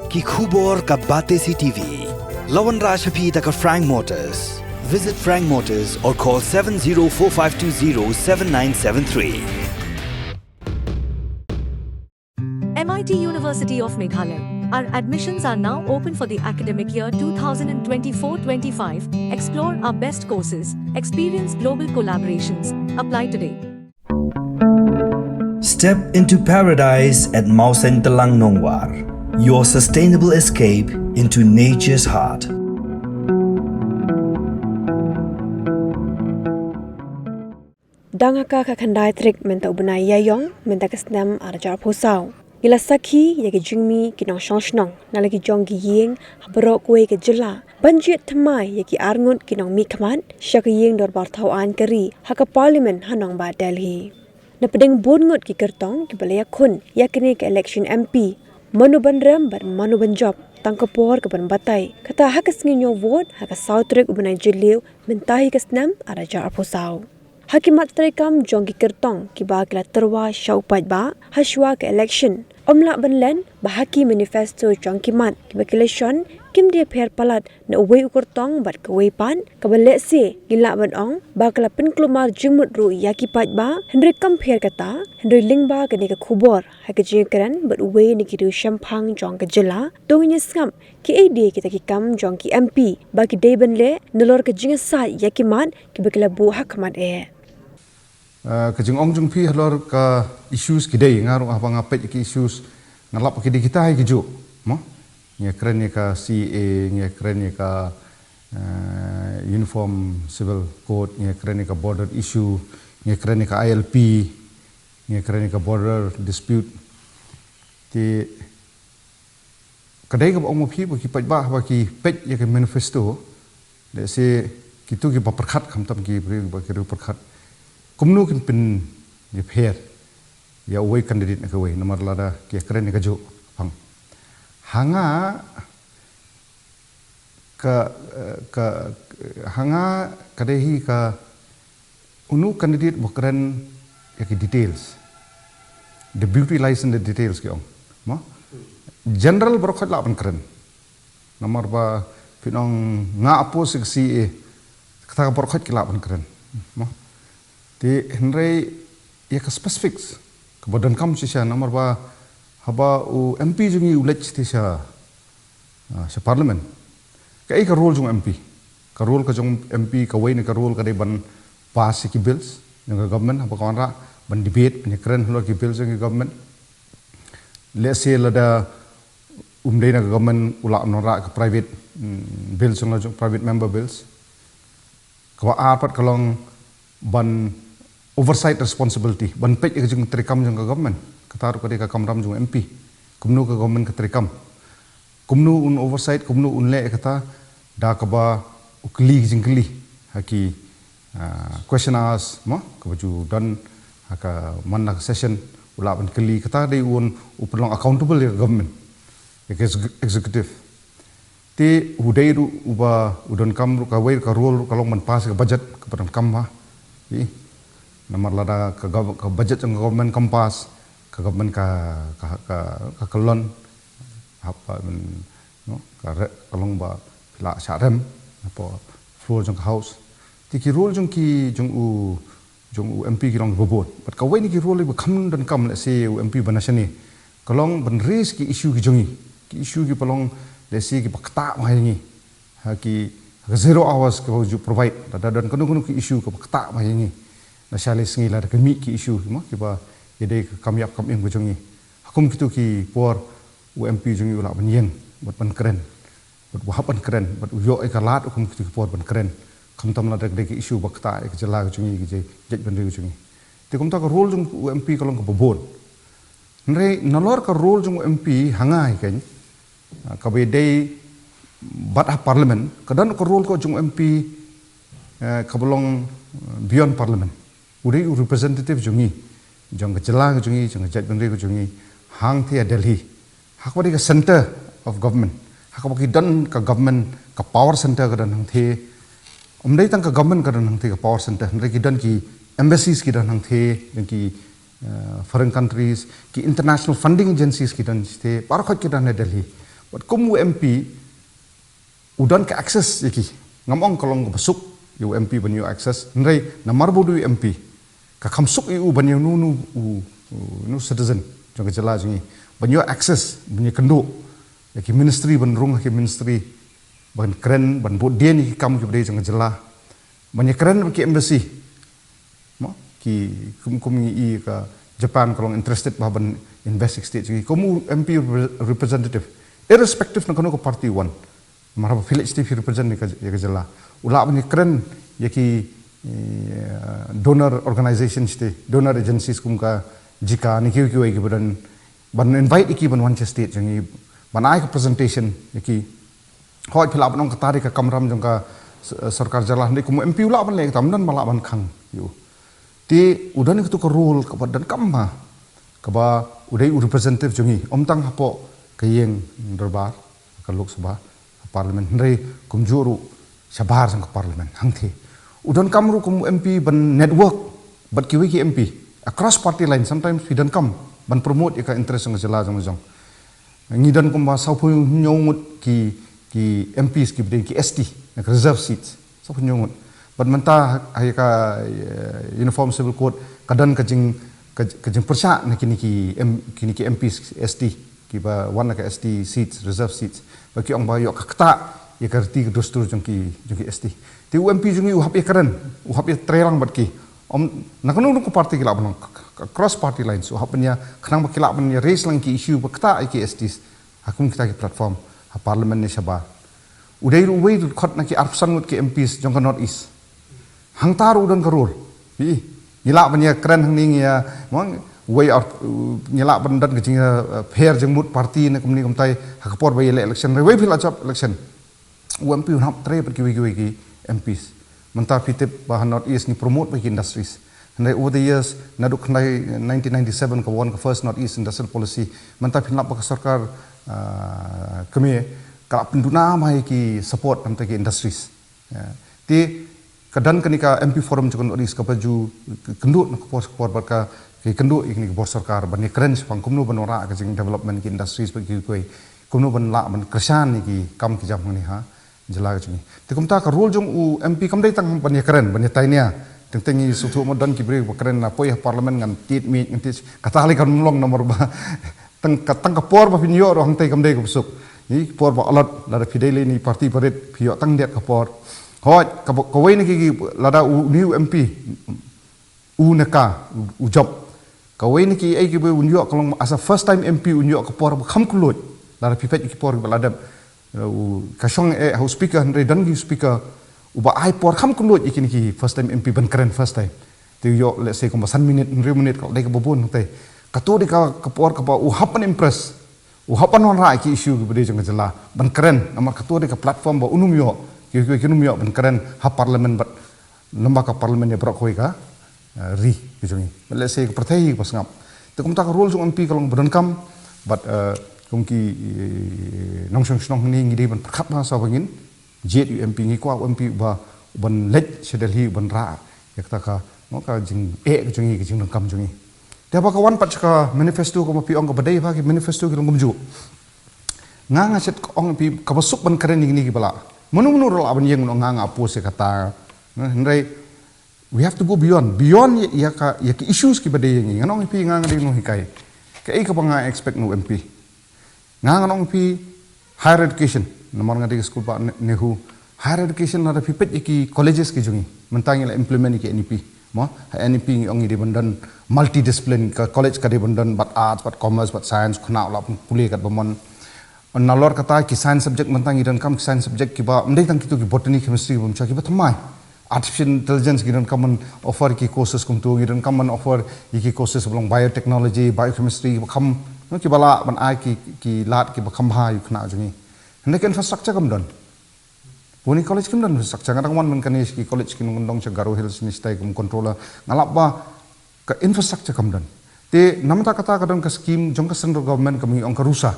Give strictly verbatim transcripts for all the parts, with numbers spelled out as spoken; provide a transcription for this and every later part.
Ki khubor ka Batesi TV. La wanrah sha phi da ka Frank Motors. Visit Frank Motors or call seven zero four five two zero seven nine seven three. M I T University of Meghalaya. Our admissions are now open for the academic year two thousand twenty-four twenty-five. Explore our best courses, experience global collaborations. Apply today. Step into paradise at Mawsyntelang Nongwar. Your sustainable escape into nature's heart. Dang ha ka khatkhyndai tarik mynta u bnai Ïaïong, mynta ka snem ar hajar arphew saw, ngi la sakhi ïa ki jingmih ki nongshong shnong na la ki jong ki ïing ha baroh kawei ka jylla ban jied thymmai ïa ki arngut ki nongmihkhmat sha ka ïing dorbar thaw aiñ ka ri ha ka Parliament ha nongbah Delhi. Na pdeng bun ngut ki kyrtong kiba la ïakhun ïa kane ka election M P, mano ban rem bad mano ban jop, tang ka por ka ban batai. Kata ha ka sngi ñiew vote ha ka saw tarik u bnai Jylliew mynta hi ka snem ar hajar arphew saw. Ha ki mat treikam jong ki kyrtong kiba ki la tyrwa sha u paidbah ha shuwa ka election, ym lah ban len ba ha ki manifesto jong ki mat kiba ki la shon kim da pher palat na uwei u kyrtong bad kawei pat, kaba lehse ngi lah ban ong ba ka la pynkulmar jingmut ruh ïa ki paidbah. Hynrei kam pher kata, hynrei lyngba kane ka khubor ha ka jingkren bad uwei na ki riew shemphang jong ka jylla, to ngin ïa sngap kiei de kita ki kam jong ki M P ba ki dei ban leh nalor ka jingïasaid ïa ki mat kiba ki la buh ha khmat eh. Ah, ka jingong jong phi halor ka issues ki dei, nga ruh haba nga peit ki issues nga lap ki dei kita hi ki juh, mo? Ngi kren ïa ka C A A, ngi kren ïa ka, eh, Uniform Civil Code, ngi kren ïa ka border issue, ngi kren ïa ka I L P, ngi kren ïa ka border dispute. Te ka dei kaba ong ma phi ba ki paidbah haba ki peit ïa ka manifesto, lehse kito kiba pyrkhat khamtam ki briew ba ki riew pyrkhat, kumno kin pynïapher ïa uwei candidate na kawei, namar lada ki kren ïa ka juh pang. Ha nga ka, eh, ka, ha nga ka dei hi ka, uno u candidate ba kren ïa ki details. The beauty lies in the details ki ong. Mo? General baroh khoit lah ban kren. Namar ba phin ong nga oppose ïa ka C A A, kata ka baroh khoit ki lah ban kren. Mo? Te hynrei ïa ka specifics kaba donkam shisha, namar ba haba u M P jong ngi u leit te sha, ah, sha Parliament, kaei ka role jong u M P? Ka role ka jong u M P, kawei na ka role ka dei ban pass ïa ki bills jong ka government, haba ka wanrah ban debate, ban ïakren halor ki bills jong ka government. Lehse lada um dei na ka government, u lah ban wanrah ka private, mm, bills jong la, jong private member bills. Kaba ar pat ka long ban oversight responsibility, ban peit ïa ka jingtreikam jong ka government. Kata ruh ka dei ka kamram jong u M P. Kumno ka government ka treikam, kumno un oversight, kumno un leh ïa kata, da kaba u kylli ki jingkylli ha ki, ah, question hours, mo, kaba ju don ha ka man la ka session, u lah ban kylli, kata dei un, u pynlong accountable ïa ka government, ïa ka exec-, executive. Te u dei ruh uba u donkam ruh, kawei ka role ruh ka long ban pass ka budget kaba donkam ba. Ï. Namar lada ka gov-, ka budget jong ka government kam pass, ka government ka, ka, ka, ka kyllon. Haba, mm, no, ka re-, ka long ba phi lah shah rem hapoh floor jong ka House. Te ki role jong ki, jong u, jong u M P ki long kiba bun. Bad kawei na ki role ba kham donkam, lehse u M P ba na shane, ka long ban raise ki issue ki jong ngi, ki issue kiba long, lehse kiba ktah bha ïa ngi. Ha ki, ha ka zero hours kaba ju provide, lada don kano kano ki issue kaba ktah bha ïa ngi, na shalei sngi lada ka mih ki issue, mo, kiba ïadei ka kam ïap kam im ka jong ngi. Ha kum kito ki por u M P jong ngi u lah ban ïeng bad ban kren, bad u hap ban kren, bad u ïoh ïa ka lad ha kum kito ki por ban kren. Khamtam lada ka dei ka issue ba ktah ïa ka jylla ka jong ngi, ka jait, jaitbynriew ka jong ngi. Te kumta ka role jong u M P ka long kaba bun. Hynrei nalor ka role jong u M P ha nga hi keiñ, ah, kaba ïadei bad ha Parliament, ka don ka role ka jong u M P, eh, kaba long, eh, beyond Parliament. U dei u representative jong ngi, jong ka jylla ka jong ngi, jong ka jaitbynriew ka jong ngi, hangtei ha Delhi. Ha kaba dei ka center of government. Ha kaba ki don ka government, ka power center ka don hangtei. Ym dei tang ka government ka don hangtei, ka power center, hynrei ki don ki embassies ki don hangtei, don ki, eh, foreign countries, ki international funding agencies ki don hangtei, baroh khoit ki don ha Delhi. Bad kum u M P u don ka access ïa ki. Ngam ong ka long kaba suk ïa u M P ban ïoh access. Hynrei namar ba u dei u M P, ka kham suk ïa u ban ïa uno uno u, u, uno u citizen jong ka jylla jong ngi ban ïoh access, ban ïa kynduh ïa ki ministry, ban rung ha ki ministry, ban kren, ban bud dien ïa ki kam kiba dei jong ka jylla, ban ïa kren bad ki embassy. Mo, ki kum, kum ngi i ka Japan ka long interested bha ban invest ïa ka state jong ngi. Kum u M P repre-, representative, irrespective na kano ka party u wan, namar ba phi leit shatei phi represent ïa ka, ïa ka jylla. U lah ban ïa kren ïa ki, eh, donor organization shatei, donor agencies kum ka JICA ne kiwei kiwei kiba don, ban invite ïa ki ban wan sha state jong ngi, ban ai ka presentation ïa ki. Hooid, phi lah ban ong kata dei ka kamram jong ka s-, sorkar jylla, hynrei kum u M P u lah ban leh kata, ym don ba lah ban khang ïa u. Te u don ïa katu ka role kaba donkam bha, kaba u dei u representative jong ngi, ym tang hapoh ka ïing dorbar, ka Lok Sabha, ka Parliament, hynrei kumjuh ruh shabar jong ka Parliament hangthie. U donkam ruh kum u M P ban network bad kiwei ki M P across party line. Sometimes phi donkam ban promote ïa ka interest jong ka jylla jong, jong. Ngi don kumba sawphew hynñiew ngut ki, ki M Ps kiba dei ki S T na ka reserve seats. Sawphew hynñiew ngut. Bad mynta ha, ha ka, eh, Uniform Civil Code ka don ka jing, ka, ka jingpyrshah na kine ki M-, kine ki M Ps S T kiba wan na ka S T seats, reserve seats. Ba ki ong ba ïoh ka ktah ïa ka riti ka dustur jong ki, jong ki S T. Te u M P jong ngi u hap ïa kren, u hap ïa treilang bad ki. Ym, na kano kano ka party ki lah ban long, k-, k-, cross party lines, u hap ban ïa, khnang ba ki lah ban ïa raise lang ki issue ba ktah ïa ki S Ts ha kum kita ki platform, ha Parliament ne shabar. U dei ruh uwei ruh khot na ki arphew san ngut ki M Ps jong ka North East. Hangta ruh u don ka role. Phi, ngi lah ban ïa kren hangne, ngi ïa, mo, uwei ar-, ngi lah ban don ka jing, eh, pher jingmut party ne kumne kumtai ha ka por ba ïaleh election, hynrei uwei phi la jop election. U M P un hap trei bad kiwei kiwei ki M Ps. Mynta phi tip ba ha North East ngi promote bha ki industries. Hynrei over the years, naduh khyndai, nineteen ninety-seven ka wan ka first North East Industrial Policy, mynta phin lap ba ka sorkar, ah, kmie ka la pynduna bha ïa ki support na bynta ki industries. Ya. Te ka don kane ka M P Forum jong ka North East kaba ju kynduh na ka por sha ka por bad ka, ka kynduh ïa kane ka bor sorkar ban ïa kren shaphang kumno ban wanrah ka jing development ki industries bad kiwei kiwei, kumno ban lah ban kyrshan ïa ki kam ki jam hangne ha jylla ka jong ngi. Te kumta ka role jong u M P kam dei tang ban ïa kren, ban ïa tainia. Teng teng ngi sngewthuh mo don ki briew ba kren na poi ha Parliament ngan tied miej, ngan tied, kata lei kam long namar ba tang ka, tang ka por ba phin ïoh ruh hangtei kam dei kaba suk. Ngi por ba alot, lada phi dei lei na party barit phi ïoh tang diat ka por. Hooid, kaba, kawei na ki, ki, lada u, une u M P u na ka, u, u jop. Kawei na kiei kiba un ïoh ka long as a first time M P un ïoh ka por ba kham kylluid. Lada phi peit ki por kiba la dep, u, ka shong eh ha u speaker, hynrei don ki speaker uba ai por kham kylluid ïa kine ki first time M P ban kren first time. Te u ïoh, let's say, kumba san minit, hynriew minit, ka la dei kaba bun hangtei. Kato dei ka, ka por kaba u hap ban impress, u hap ban wanrah ïa ki issue kiba dei jong ka jylla ban kren, namar kato dei ka platform ba un ym ïoh, ki, ki, kin ym ïoh ban kren ha Parliament bad lem bad ka Parliament ïa baroh kawei ka, eh, ri ka jong ngi. Bad let's say ka pyrthei kaba sngap. Te kumta ka role jong M P ka long ba donkam, bad, eh, kum ki, eh, nongshong shnong hangne ngi dei ban pyrkhat bha sa ba ngin jied ïa u M P, ngi kwah u M P uba, uban leit sha Delhi uban rah ïa kata ka, mo, ka jingeh ka jong ngi, ka jingdonkam jong ngi. Te haba ka wan pat sha ka manifesto, kumba phi ong, kaba dei bha ki manifesto ki long kumjuh. Nga, nga shet ong phi kaba suk ban kren ïa kine kiba lah. Mano mano ruh lah ban ïeng, nga, nga oppose ïa kata. Hynrei we have to go beyond, beyond ïa, ïa ka, ïa ki issues kiba dei ïa ngi. Ngan ong ïa phi, nga, nga dei u nonghikai. Kaei kaba nga expect na u M P? Nga, ngan ong ïa phi, higher education, namar nga dei ka skul bah Ne-, NEHU. Higher education, lada phi peit ïa ki colleges ki jong ngi, mynta ngi la implement ïa ki N E P. Mo, ha N E P ngi ong ngi dei ban don multidiscipline, ka college ka dei ban don bad arts, bad commerce, bad science, khnang u lah ban pule katba mon. Nalor kata ki science subject, mynta ngi donkam ki science subject kiba ym dei tang kito ki botany, chemistry bym sha, kiba thymmai. Artificial intelligence ngi donkam ban offer ki courses kumto, ngi donkam ban offer ïa ki courses ba long biotechnology, biochemistry, kiba kham, no, kiba lah ban ai ki, ki lad kiba kham bha ïa u khynnah jong ngi. Hynrei ka infrastructure kam don. Bun ki college kim don infrastructure. Nga dang wan mynta kane sha ki college ki nongkyndong sha Garo Hills ne shatai kum controller, nga lap ba ka infrastructure kam don. Te namar kata ka don ka scheme jong ka central government kaba ngi ong ka RUSA.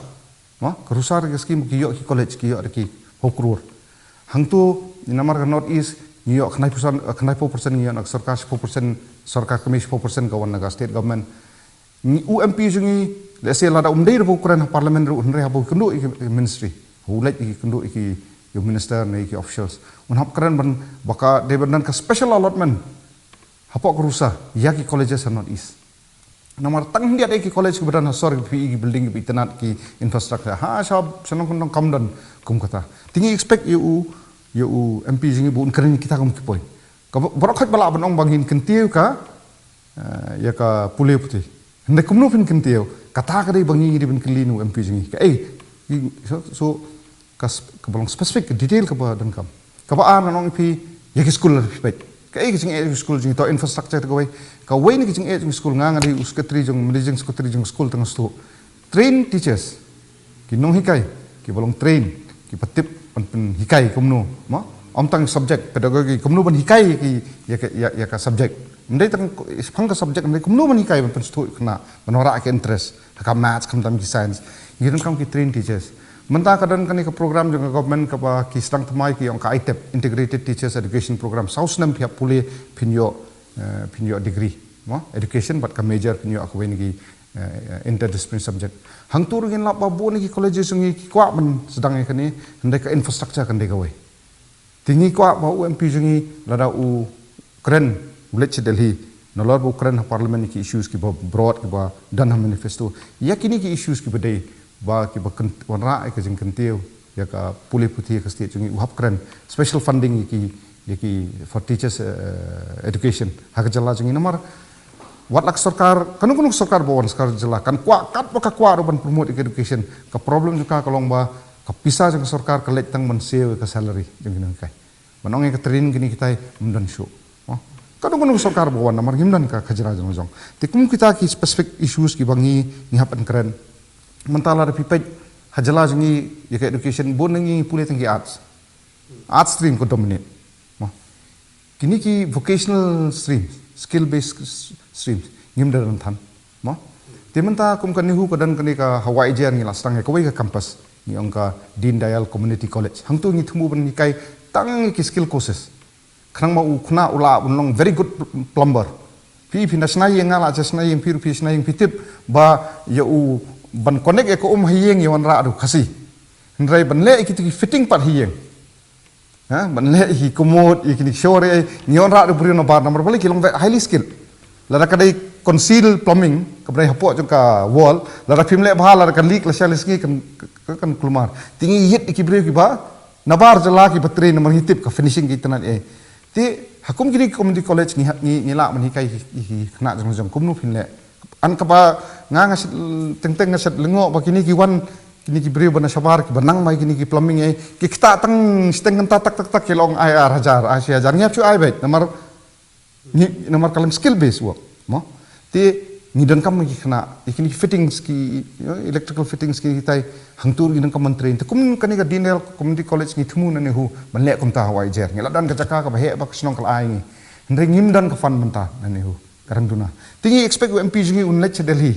Mo, ka RUSA ka scheme ki ïoh ki college, ki ïoh ki hynñiew klur. Hangto namar ka North East ngi ïoh khyndai percent, khyndai phew percent ngi ïoh na ka sorkar, shiphew percent sorkar kmie, shiphew percent ka wan na ka state government. Ngi, u M P jong ngi, let's say, lada um dei ruh ba u kren ha parliament ruh, hynrei haba u kynduh ïa ki ministry, u leit ïa ki, kynduh ïa ki, ïa u minister ne ïa ki officials, un hap kren ban, ba ka dei ban don ka special allotment hapoh ka rusa ïa ki colleges ha North East. Namar tang hyndiat ïa ki college kiba don ha sor, ki phi ïa ki building, kiba itynnad, ki infrastructure, ha sha shnong kyndong kam don kum kata. Te ngi expect ïa u, ïa u M P jong ngi ba un kren ïa kita kum ki point. Ka ba-, baroh khoit ba lah ban ong ba ngin kyntiew ka, eh, ïa ka pule puthi. Hynrei kumno phin kyntiew? Kata ka dei ba ngi, ngi dei ban kylli na u M P jong ngi. Kaei, i, so, so, ka sp-, kaba long specific, ka detail kaba donkam. Kaba ar, ngan ong ïa phi, ïa ki skul lada phi peit. Kaei ka jingeh jong ki skul jong ngi? To infrastructure te kawei. Kawei na ki jingeh jong ki skul, nga, nga dei u secretary jong, managing secretary jong skul, tang sdang. Train teachers. Ki nonghikai kiba long train, kiba tip ban pynhikai kumno, mo? Ym tang subject, pedagogy, kumno ban hikai ïa ki, ïa ka, ïa, ïa ka subject. Ym dei tang shaphang ka subject, ym dei, kumno ban hikai ban pynsngewthuh khynnah, ban wanrah ïa ka interest ha ka maths, khamtam ki science. Ngi donkam ki train teachers. Mynta ka don kane ka program jong ka government kaba ki sdang thymmai, ki ong ka I T E P, Integrated Teachers Education Program. Saw snem phi hap pule, phin ïoh, eh, phin ïoh degree, mo? Education bad ka major, phin ïoh ha kawei na ki, eh, interdisciplinary subject. Hangto ruh ngin lap ba bun na ki colleges jong ngi ki kwah ban sdang ïa kane, hynrei ka infrastructure kan dei kawei. Te ngi kwah ba u M P jong ngi, lada u kren, u leit sha Delhi, nalor ba u kren ha parliament ïa ki issues kiba broad, kiba don ha manifesto, ïa kine ki issues kiba dei, ba kiba kynt-, wanrah ïa ka jingkyntiew ïa ka pule puthi ïa ka state jong ngi, u hap kren special funding ïa ki, ïa ki for teachers, eh, education ha ka jylla jong ngi. Namar wat la ka sorkar, kano kano ka sorkar ba wan, sorkar jylla kan kwah, katba ka kwah ruh ban promote ïa ka education. Ka problem jong ka ka long ba ka pisa jong ka sorkar ka leit tang ban siew ïa ka salary jong ki nonghikai. Ban ong ïa ka training kine kitai, ym don shuh. Oh. Kano kano ka sorkar ba wan, namar ngim don ka khajra jong jong. Te kum kita ki specific issues kiba ngi, ngi hap ban kren. Mynta lada phi peit ha jylla jong ngi ïa ka education, bun na ngi ngi pule tang ki arts. Arts stream ka dominate. Mo. Kine ki vocational streams, skill based s-, streams, ngim da don than. Mo. Te mynta kum ka NEHU ka don kane ka Hawa Ijer, ngi la sdang ïa kawei ka campus, ngi ong ka Deen Dayal Community College. Hangto ngi thmu ban hikai tang ïa ki skill courses. Khnang ma u khynnah u lah ban long very good pl-, plumber. Phi, phi na shna ïing, nga la sha shna ïing, phi ruh phi shna ïing, phi tip ba ïa u ban connect ïa ka um ha ïing, ïa wanrah da u Khasi. Hynrei ban leh ïa kito ki fitting pat ha ïing, ha, ban leh ïa ki commode, ïa kine ki shower, eh, ngi wanrah da u briew nabar, namar balei? Ki long very highly skilled. Lada ka dei conceal plumbing, kaba dei hapoh jong ka wall, lada phim leh bha, lada ka leak lashai lashisngi kan, kan, kan kulmar. Te ngi ïit ïa ki briew kiba nabar jylla kiba train, namar ngi tip ka finishing ka itynnad eh. Te ha kum kine ki community college ngi ha-, ngi, ngi lah ban hikai ïa ki, ïa ki khynnah jong jong kumno phin leh. An kaba nga, nga shet teng teng, nga shet lyngngoh ba kine ki wan, kine ki briew ba na shabar, kiba nang mai kine ki plumbing eh, ki ktah tang shiteng kynta tak tak tak, ki la ong ai ar hajar, ai shi hajar, ngi hap shu ai beit, namar ngi, namar ka long skill based work, mo. Te ngi donkam ki khynnah, ïa kine ki fittings ki, you know, electrical fittings ki, kitai, hangto ruh ngi donkam ban train. Te kum kane ka Deen Dayal Community College ngi thmu na NEHU ban leh kumta ha Hawa Ijer. Ngi la don ka jaka kaba heh ba ka shnong ka la ai ngi. Hynrei ngim don ka fund mynta na NEHU. Ka rang duna. Te ngi expect u M P jong ngi un leit sha Delhi.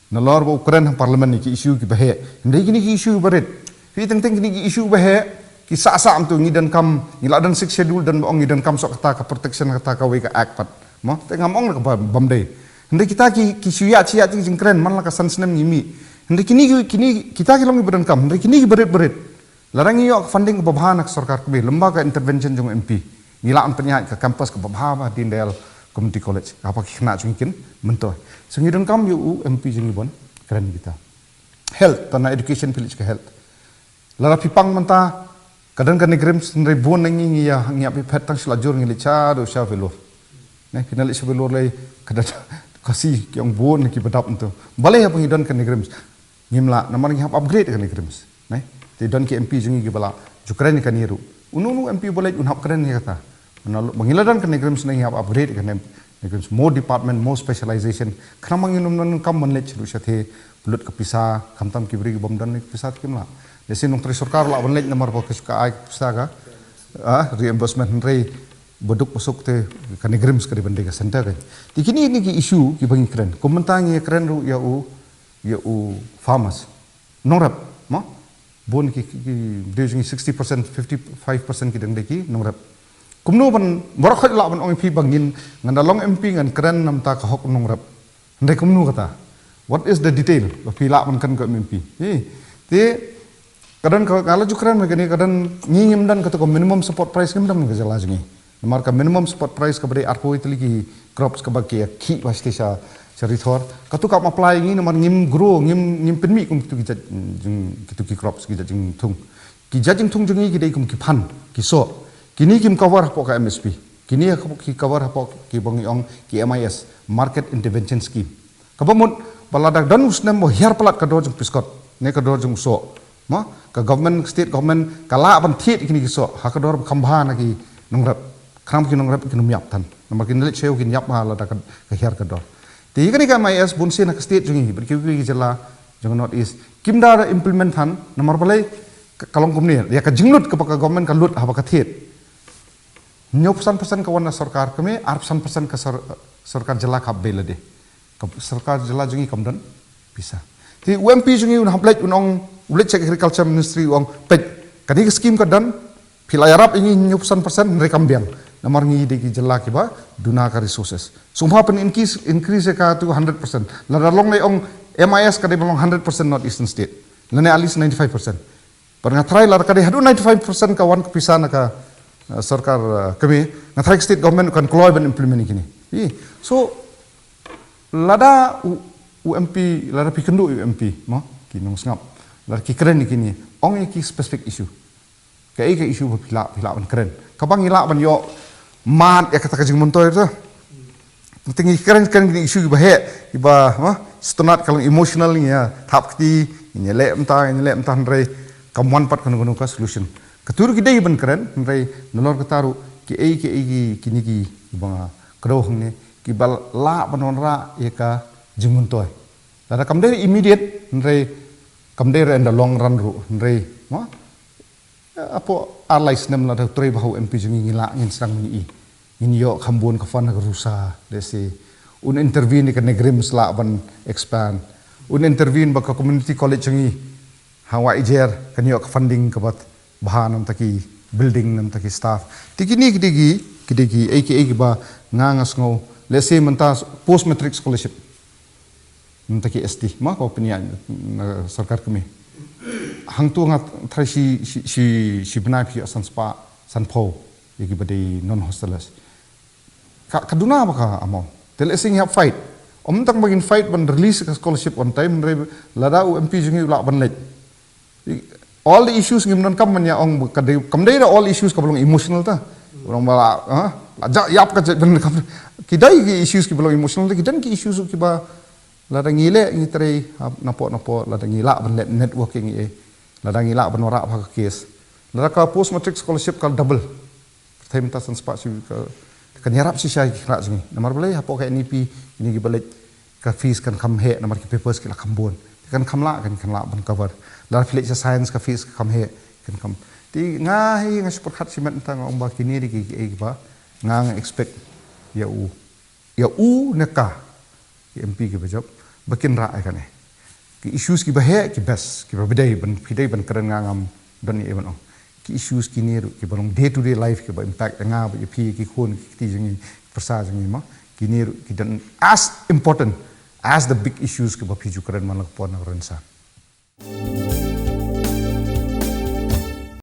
Nalor ba u kren ha parliament ïa ki issue kiba heh. Hynrei kine ki issue ba rit. Phi teng teng kine ki issue ba heh, ki sah sah, hangto ngi donkam, ngi la don Sixth Schedule, don ba ong ngi donkam shuh kata ka protection, kata kawei ka act pat. Mo, te ngam ong kaba bym dei. Hynrei kita ki, ki shu ïaid, shu ïaid ki jingkren man la ka san snem ngi mih. Hynrei kine ki, kine kita ki long kiba donkam. Hynrei kine kiba rit, ba rit. Lada ngi ïoh ka funding kaba bha na ka sorkar, kaba lem bad ka intervention jong u M P, ngi lah ban pynïaid ka campus kaba bha ba Deen Dayal Community College, kaba ki khynnah jong ngi kin myntoi. So ngi donkam ïa u M P jong ngi ban kren kita. Health, tang na education phi leit sha ka health. Lada phi pang mynta, ka don ka NEIGRIHMS, hynrei bun na ngi ngi ïa, ngi ïa phi phet tang shu la jur, ngi leit sha, do sha Vellore. Ne, phi na leit sha Vellore lei, ka don ka si, ki ong bun kiba dap hangto. Balei haba ngi don ka NEIGRIHMS? Ngim lah, namar ngi hap upgrade ka NEIGRIHMS. Ne? Te don ki M P jong ngi kiba la ju kren ïa kane ruh. Uno uno M P ba leit un hap kren ïa kata. Namar ba ngi la don ka NEIGRIHMS, ne, ngi hap upgrade ka NEIGRIHMS, more department, more specialization. Khnang ba ngin ym donkam ban leit sha ruh shatei, pynlut ka pisa, khamtam ki briew kibym don ka pisa te kim lah. Lehse nongtrei sorkar lah ban leit namar ba ka shu ka ai ka pisa ka, ah, reimbursement, hynrei ba duk ba suk te ka NEIGRIHMS ka dei ban dei ka center ka. Te kine ne ki issue kiba ngi kren. Kum mynta ngi kren ruh ïa u, ïa u farmers. Nongrep, mo? Bun ki, ki, ki, dei jong ngi sixty percent, fifty-five percent ki dang dei ki nongrep. Kumno ban, baroh khoit lah ban ong ïa phi ba ngin, ngan da long M P ngan kren namar ka hok nongrep. Hynrei kumno kata? What is the detail? Ba phi lah ban kren ko M P. Hi. Te ka don ka, ka la ju kren mynta kane, ka don, ngi ngim don kata ka minimum support price, ngim don ka jylla jong ngi. Namar ka minimum support price kaba dei arphew wei tylli ki crops kaba ki ïa khih ba sha sha rithor. Katu kam apply ngi namar ngim grow, ngim, ngim pynmih kum kitu ki jait, mm, jing, kitu ki crops, ki jait jingthung. Ki jait jingthung jong ngi ki dei kum ki phan, ki soh. Kine kim cover hapoh ka M S P. Kine ki cover hapoh kiba ngi ong ki M I S, Market Intervention Scheme. Kaba mut ba lada don u snem ba hiar palat ka dor jong u peacock ne ka dor jong u soh, ma, ka government, state government ka lah ban thied kine ki soh ha ka dor ba kham bha na ki nongrep. Khnang ki nongrep kin ym ïap than. Namar kin leit sha ïew kin ïap bha lada ka, ka hiar ka dor. Te ïa kane ka M I S bun sien ha ka state jong ngi bad kiwei kiwei ki jylla jong North East kim da implement than, namar balei? Ka, ka long kumne, ïa ka jinglut kaba ka government ka lut haba ka thied. Hynñiewphew san percent ka wan na sorkar kmie, arphew san percent ka sor-, sorkar jylla ka hap bei lade. Ka sorkar jylla jong ngi kam don pisa. Te u M P jong ngi un hap leit, un ong, u leit sha Agriculture Ministry, u ong, peit, kane ka scheme ka don, phi la ïarap ïa ngi hynñiewphew san percent, hynrei kam biang. Namar ngi dei ki jylla kiba duna ka resources. Sngewbha pyn increase, increase ïa ka to hundred percent. Lada long, lei ong M I S ka dei ban long hundred percent North Eastern State, lane at least ninety-five percent. Bad nga tharai lada ka dei haduh ninety-five percent ka wan ka pisa na ka, eh, sorkar, eh, kmie, nga tharai ka state government kan kloi ban implement ïa kine. Ï, so, lada u, u M P, lada phi kynduh ïa u M P, mo, ki nongsngap, lada ki kren ïa kine, ong ïa ki specific issue. Kaei ka issue ba phi lah, phi lah ban kren? Kaba ngi lah ban ïoh mad ïa kata ka jingmyntoi ruh. Te ngi kren, kren kine ki issue kiba heh, kiba, ha, sngewtynnat, ka long emotional, ngi ïa thap kti, ngi ïa leh mynta, ngi ïa leh mynta, hynrei kam wan pat kano kano ka solution. Katu ruh ki dei ban kren, hynrei nalor kata ruh kiei kiei ki, kine ki, kiba nga kdew hangne, kiba lah ban wanrah ïa ka jingmyntoi. Lada kam dei immediate, hynrei kam dei ruh in the long run ruh, hynrei, mo? Hapoh ar lai snem lada u trei bha u M P jong ngi, ngi lah, ngin sdang ban ïohi. Ngin ïoh kham bun ka fund ha ka Rusa, let's say. Un intervene ïa ka NEIGRIHMS lah ban expand. Un intervene ba ka community college jong ngi ha Wahiajer kan ïoh ka funding kaba bha, namar ki building, namar ki staff. Te kine ki dei ki, ki dei kiei kiei kiba nga, nga sngew, let's say mynta post matric scholarship. Mynta ki S T, ma, ko pynïaid na sorkar kmie. Hangto nga tharai shi, shi, shi, shi bnai phi ïoh san spah, san phew ïa kiba dei non hostelers. Ka, ka duna ba ka amount. Te lehse ngi hap fight. Ym tang ba ngin fight ban release ka scholarship on time, hynrei lada u M P jong ngi u lah ban leit. All the issues ngim donkam ban ïa ong ba ka dei, kam dei da all issues kaba long emotional ta. Ba long ba la, ha? La jah ïap ka jait ban kam. Ki dei ki issues kiba long emotional ta, ki don ki issues kiba lada ngi leh, ngi trei, ha, napoh napoh, lada ngi lah ban leh network ïa ngi, eh. Lada ngi lah ban wanrah bha ka case. Lada ka post matric scholarship ka double. Pyrthei mynta san spah shi ka, kan ïarap shisha ïa ki khynnah jong ngi. Namar balei, hapoh ka N E P, kine kiba leit ka fees kan kham heh, namar ki papers ki la kham bun. Kan kham lah, kan, kan lah ban cover. Lada phi leit sha science ka fees ka kham heh, kan kham. Te nga hi, nga shu pyrkhat shimet mynta, nga ong ba kine dei ki, kiei kiba nga, nga expect ïa u, ïa u ne ka, ki M P kiba jop, ba kin rah ïa kane. Ki issues kiba heh, ki best, kiba phi dei ban, phi dei ban kren, nga ngam don ei ei ban ong. Ki issues kine ruh kiba long day to day life, kiba impact ïa nga bad ïa phi, ki khun ki kti jong ngi, pyrsa jong ngi, mo. Kine ruh ki don as important as the big issues kiba phi ju kren man la ka por na ka rynsan.